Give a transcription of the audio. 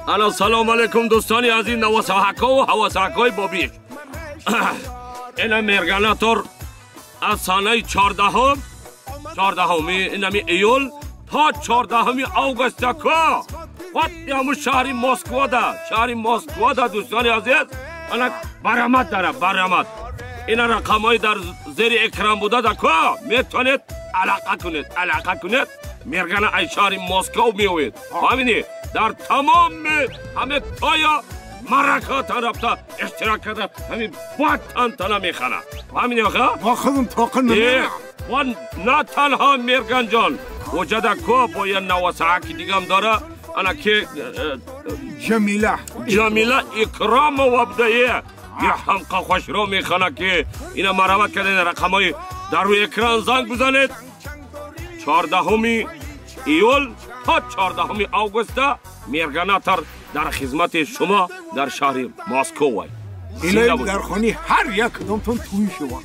Ана салом алейкум дӯстони азиз, навосаҳако ва ҳавасаҳакои бобиш. Ина Мерганатор аз санаи 14-уми инами июл то 14-уми августако худди ҳамун шаҳри Москвада, шаҳри Москвада, дӯстони азиз, ана баромад дара, баромад. Ина рақамҳои дар зери экран буда дако метавонед алоқа кунед, алоқа кунед. Мергана ай шаҳри Москов меоед. Фаҳмидӣ? Дар тамоми ҳаме тоя маракатан рафта иштирок карда, ҳамин бад тантана механа. Фаҳмидӣ оха? Ма худам тоқа намерам. Ва на танҳо Мерганҷон, оҷада ко бо я навасааки дигам дора, ана ки Ҷамила. Ҷамила Икромова будае. Я ҳамқа хушро механа ки ина марават карден, рақамҳои дар рӯи экран занг бизанед. 14-уми июл то 14-уми августа Мерганатор дар хизмати шумо дар шаҳри Москова. Илоҳи дар хони ҳар як кадомтон тӯй шавад.